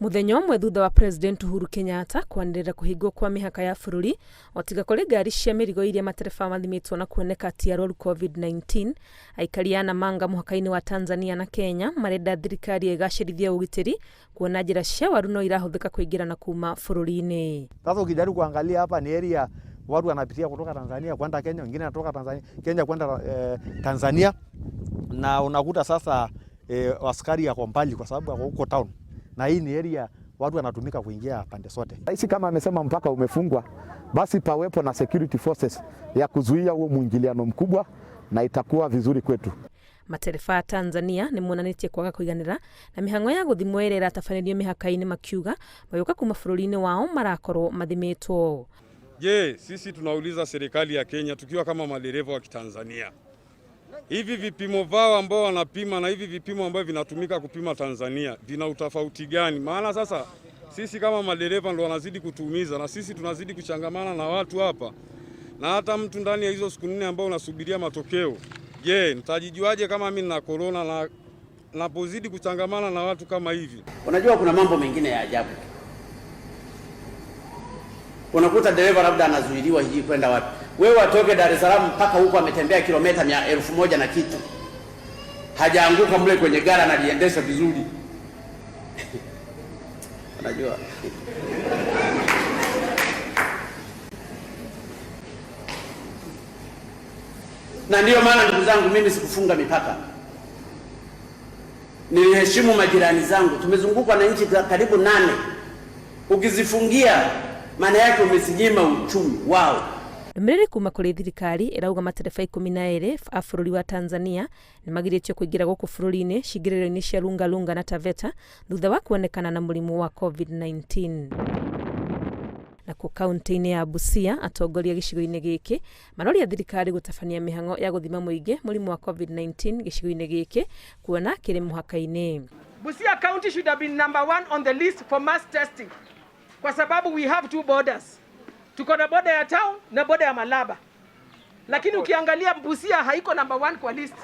Mũthenya ũmwe thutha wa President Uhuru Kenyatta kwanĩrĩra kũhingwo kwa mĩhaka ya bũrũri o tiga kũrĩ ngari cia mĩrigo iria matereba mathimĩtwo na kuoneka ti arwaru COVID-19, aikari a Namanga mũhaka-inĩ wa Tanzania na Kenya marenda thirikari ĩgacĩrithie ũgitĩri kuona njĩra cia waru no irahũthĩka kũingĩra na kuma bũrũri-inĩ. Sasa ukijaribu kuangalia hapa ni area watu wanapitia kutoka Tanzania kwenda Kenya, wengine wanatoka Tanzania, Kenya kwenda Tanzania, na unakuta sasa askari yako mbali kwa sababu yako huko town, na hii ni area watu wanatumika kuingia pande zote. Rais kama amesema mpaka umefungwa, basi pawepo na security forces ya kuzuia huo mwingiliano mkubwa, na itakuwa vizuri kwetu. Matereba a Tanzania nĩ monanĩtie kwaga kũiganĩra na mĩhang'o ya gũthimwo ĩrĩa ĩratabanĩrio mĩhaka-inĩ, makiuga magĩũka kuma bũrũri-inĩ wao marakorwo mathimĩtwo. Je, sisi tunauliza serikali ya Kenya tukiwa kama madereva wa Kitanzania, hivi vipimo vao ambao wanapima na hivi vipimo ambavyo vinatumika kupima Tanzania vina utofauti gani? Maana sasa sisi kama madereva ndo wanazidi kutuumiza na sisi tunazidi kuchangamana na watu hapa, na hata mtu ndani ya hizo siku 4 ambao unasubiria matokeo, je, nitajijuaje kama mimi nina corona na napozidi kuchangamana na watu kama hivi? Unajua kuna mambo mengine ya ajabu. Unakuta dereva labda anazuiliwa hiji kwenda wapi. Wewe atoke Dar es Salaam mpaka huko ametembea kilomita 1000 na kitu, hajaanguka mle kwenye gari, analiendesha vizuri. Unajua na ndiyo maana ndugu zangu, mimi sikufunga mipaka, niliheshimu majirani zangu. Tumezungukwa na nchi karibu 8, ukizifungia maana yake umezinyima uchumi wao. Ndũmĩrĩri kuma kũrĩ thirikari ĩrauga matereba 12 a bũrũri wa Tanzania nĩmagirĩtio kũingĩra gũkũ bũrũri-inĩ cingĩrĩro-inĩ cia Lungalunga na Taveta thutha wa kuonekana na mũrimũ wa COVID-19. Nakuo kaunti-inĩ ya Busia, atongoria gĩcigo-inĩ gĩkĩ maroria thirikari gũtabania mĩhang'o ya gũthima mũingĩ mũrimũ wa COVID-19 gĩcigo-inĩ gĩkĩ kuona kĩrĩ mũhaka-inĩ. Busia County should have been number 1 on the list for mass testing kwa sababu we have 2 borders. Tuko na border ya town na border ya Malaba. Lakini ukiangalia Busia haiko number 1 kwa list.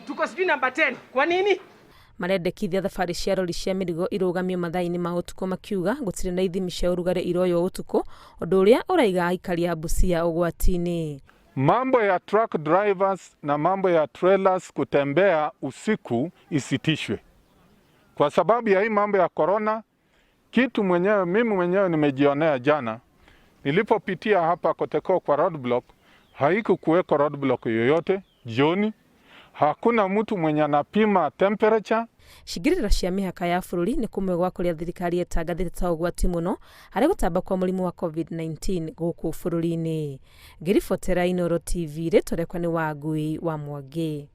Tuko sijui number 10. Kwa nini? Marendekithia thabarĩ cia rori cia mĩrigo irũgamio mathaa-inĩ ma ũtukũ, makiuga gũtirĩ na ithimi cia ũrugarĩ iroywo ũtukũ, ũndũ ũrĩa ũraiga aikari a Busia ũgwati-inĩ. Mambo ya truck drivers na mambo ya trailers kutembea usiku isitishwe kwa sababu ya hii mambo ya corona. Kitu mwenyewe mimi mwenyewe nimejionea jana nilipopitia hapa Koteko kwa roadblock, haikukuweko roadblock yoyote jioni. Hakuna mtu mwenye anapima temperature. Cingĩrĩra cia mĩhaka ya bũrũri nĩ kũmwe gwa kũrĩa thirikari ĩtangathĩte ta ũgwati mũno harĩ gũtamba kwa mũrimũ wa COVID-19 gũkũ bũrũri-inĩ. Ngĩribotera Inooro TV, rĩtwa rĩakwa nĩ Wangui wa Mwangi.